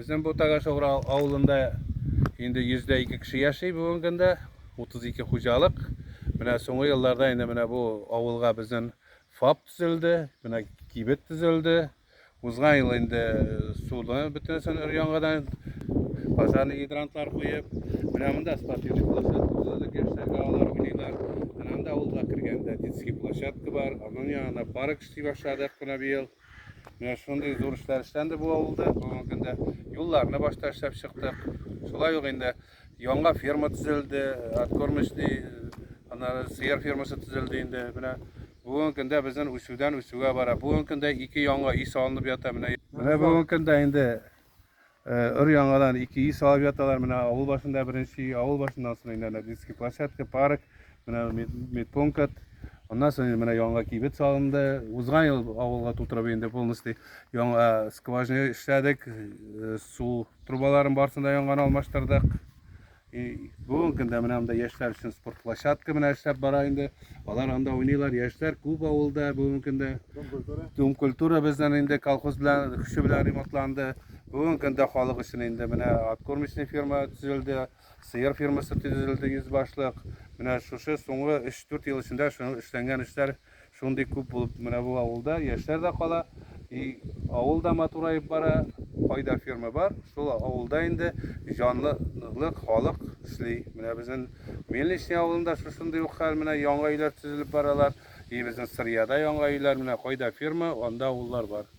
Безнең бу Тагашогра авылында инде 102 кеше яши бүгенге көндә, 32 хуҗалык. Менә соңгы елларда инде менә бу авылга безнең ФАП төзелде, менә кибет төзелде. Узган ел инде суны бөтенесен өр-яңадан пожарный гидрантлар куеп, менә монда спортивный площадка төзелде, яшьләргә алар уйныйлар. Менә монда авылга кергәндә детский площадка бар, аның янына парк эшли башладык менә быел. Менә шундый зур эшләр эшләнде бу авылда. Бүгенге көндә юлларны башта эшләп чыктык. Шулай ук инде яңа ферма төзелде, откормочный, аннары сыер фермасы төзелде инде. Менә бүгенге көндә безнең үсүдән үсүгә бара. Бүгенге көндә ике яңа өй салынып ята. Менә менә бүгенге көндә инде өр яңадан ике өй салып яталар. Менә авыл башында беренче өй, авыл башыннан соң инде әнә детский площадка, парк, менә медпункт. Аннан соң инде менә яңа кибет салынды. Узган ел авылга тутырып инде полностью яңа скважина эшләдек, су трубаларын барысын да яңаны алмаштырдык. И бүгенге көндә менә монда яшьләр өчен спорт площадка менә эшләп бара инде. Алар анда уйныйлар. Яшьләр күп авылда бүгенге көндә. Дом культуры. Дом культура безнең инде колхоз белән көче белән ремонтланды. Бүгенге көндә халык өчен инде менә откормочный ферма төзелде, сыер фермасы төзелде 100 башлык. Менә шушы соңгы 3-4 ел эчендә шуның эшләнгән эшләр Шундый күп булып менә бу авылда яшьләр дә кала, и авыл да матураеп бара. Кайда ферма бар, шул авылда инде җанлылык, халык эшли. Менә безнең Мельничный авылында шушындый ук хәл, менә яңа өйләр төзелеп баралар. И безнең Сырьяда яңа өйләр, менә кайда ферма, анда авыллар бар.